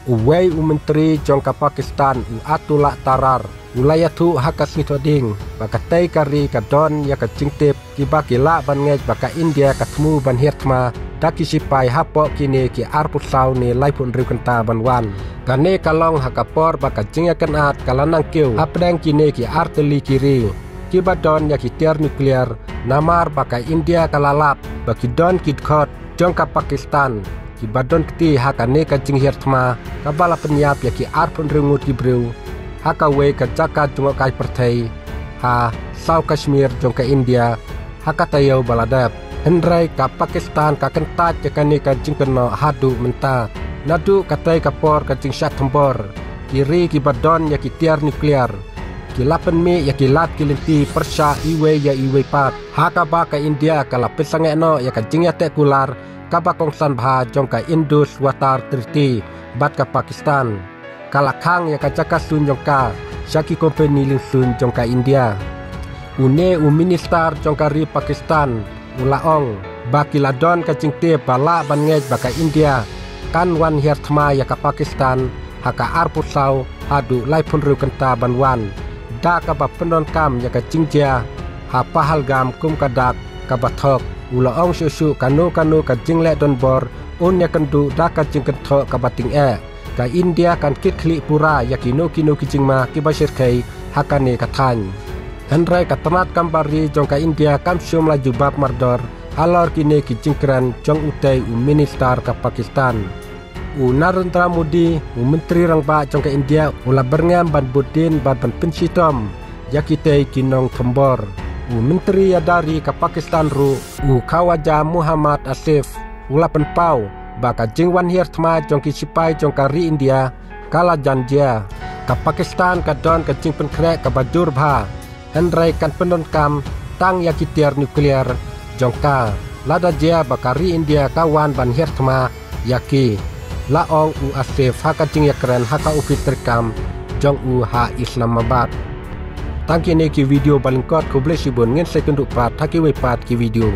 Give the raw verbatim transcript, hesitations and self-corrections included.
Uwei u myntri jong ka Pakistan, u Atullah Tarar, u la ïathuh ha ka sngi Thohdieng ba katei ka ri ka don ïa ka jingtip kiba ki lah ban ngeit ba ka India ka thmu ban hiar thma da ki sipai hapoh kine ki arphew saw ne laiphew hynriew kynta ban wan. Kane ka long ha ka por ba ka jingïakynad ka la nang kiew hapdeng kine ki artylli ki ri kiba don ïa ki tiar nuclear, namar ba ka India ka la lap ba ki don ki dkhot jong ka Pakistan kiba don kti ha kane ka jinghiar thma kaba la pynïap ïa ki arphew hynriew ngut ki briew ha kawei ka jaka jngohkai pyrthei ha South Kashmir jong ka India ha ka taïew ba la dep. Hynrei ka Pakistan ka kyntait ïa kane ka jingkynnoh haduh mynta. Naduh katei ka por ka jingshah thombor, ki ri kiba don ïa ki tiar nuclear ki la pynmih ïa ki lad ki lynti pyrshah iwei ïa iwei pat, ha kaba ka India ka la pynsangeh noh ïa ka jingïateh kular kaba kongsan bha jong ka Indus Water Treaty bad ka Pakistan. Ka la khang ïa ka jaka suiñ jong ka sha ki kompeni liengsuiñ jong ka India. Une u minister jong ka ri Pakistan u la ong ba ki la don ka jingtip ba lah ban ngeit ba ka India kan wan hiar thma ïa ka Pakistan ha ka arphew saw haduh laiphew hynriew kynta ban wan, da kaba pyndonkam ïa ka jingjia ha Pahalgam kum ka dak kaba thok. U la ong shuh shuh kano kano ka jingleh donbor un ïakynduh da ka jingkynthoh kaba tyngeh. Ka India kan kit khlieh pura ïa kino kino ki jingma kiba shyrkhei ha kane ka thaiñ. Hynrei ka tnat kam bar ri jong ka India kam shym la jubab mardor halor kine ki jingkren jong utei u minister ka Pakistan. U Narendra Modi, u myntri rangbah jong ka India, u la byrngem ban bud dien bad ban pynshitom ïa kitei ki nongthombor. U myntri ïada ri ka Pakistan ruh, u Khawaja Muhammad Asif, u la pynpaw ba ka jingwan hiar thma jong ki sipai jong ka ri India ka la jan jia. Ka Pakistan ka don ka jingpynkhreh kaba jur bha, hynrei kan pyndonkam tang ïa ki tiar nuclear jong ka. Lada jia ba ka ri India ka wan ban hiar thma ïa ki, la ong u Asif ha ka jingïakren ha ka ophis treikam jong u ha Islamabad. Tang kine ki video ba lyngkot, khublei shibun, ngin sa ïakynduh pat ha kiwei pat ki video.